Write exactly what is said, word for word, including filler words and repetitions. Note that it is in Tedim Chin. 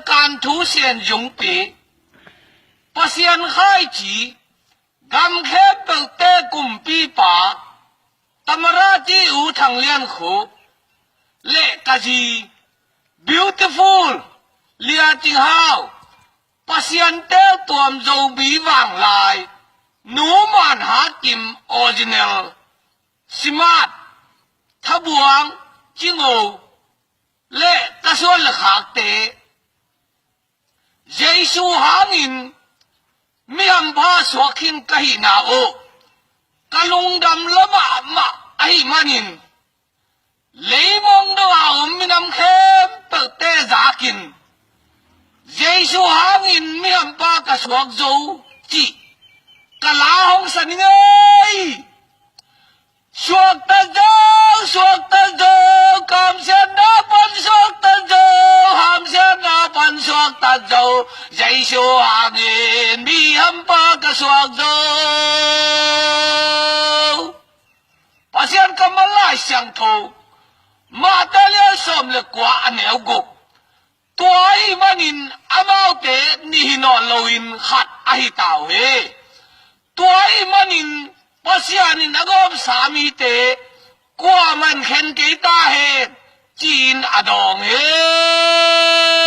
Kan Thu Sen Zungpi, Pasian khaici, gam khempeuhte kumpipa, Tamarati U Thang Lian Khup, le ka zi, Beautiful Lia Cing Hau, Pasian teltuam Zomi Vanglai, Nu Man Hakim Original, Simat, Thabuang, Cingo, le ka suan le khakte, Jesu hangin mi hampha suak khin ka hihna uh, ka lungdam lua mahmah ahih manin, leimong dong a om minam khempeuhte zakin, Jesu hangin mi hampha ka suak zo cih ka la hong sa ning ei. Suakta zo, suakta zo, ka hamsiatna pan suakta zo, hamsiatna pan suakta zo, Jesu hangin mi hampha ka suak zo. Pasian kammal Lai Siangtho, Mate lian sawm le kua, a neu guk. Tua ahih manin amaute nih hi nawn loin khat ahi ta uh hi. Tua ahih manin Pasian in a gawmsa mite kuaman khen kei ta hen, ci-in a dawng hi.